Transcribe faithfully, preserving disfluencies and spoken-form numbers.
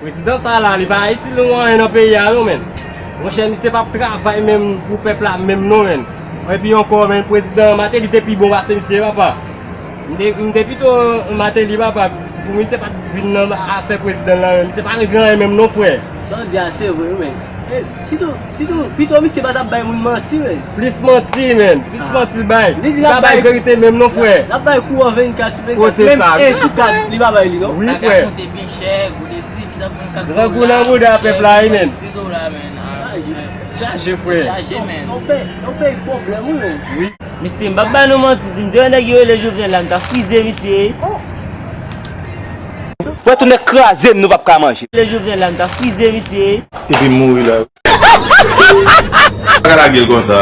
Prezidan sa la, li pa itil nou anyen nan peyi a non, menn. Monchè, misye p ap travay menm pou pèp la menm non, menn. Epi ankò, menn, prezidan Martelly te pi bon pase misye, papa. M te, m te pito Martelly, papa, pou misye pa t vin nan afè prezidan la, menn. Misye pa regle anyen menm non, frè. Sa w di a se vre wi, menn. Sitou, sitou, pito misye pa t ap bay moun manti, menn. Plis manti, menn. Plis manti l bay. Li di l ap bay verite menm non, frè. L ap bay kouran vennkat sou vennkat. Kote sa? Menm en sou kat li pa bay li non. Wi, frè. Bagay monte byen chè, gwo de di, pita vennkat dola. Grangou nan bouda pèp la, wi, menn. Di dola, menn. Chaje, frè. Chaje, menn. Yon peyi, yon peyi pwoblèm, wi, menn. Wi. Mesye, m p ap ba nou manti, si m te wè nèg yo rele Jovenel la, m t ap frize misye. Wè tou nèg kraze m, nou p ap ka manje. Le Jovenel la, m ta frize misye. Epi m mouri la. Pa ka lage l konsa.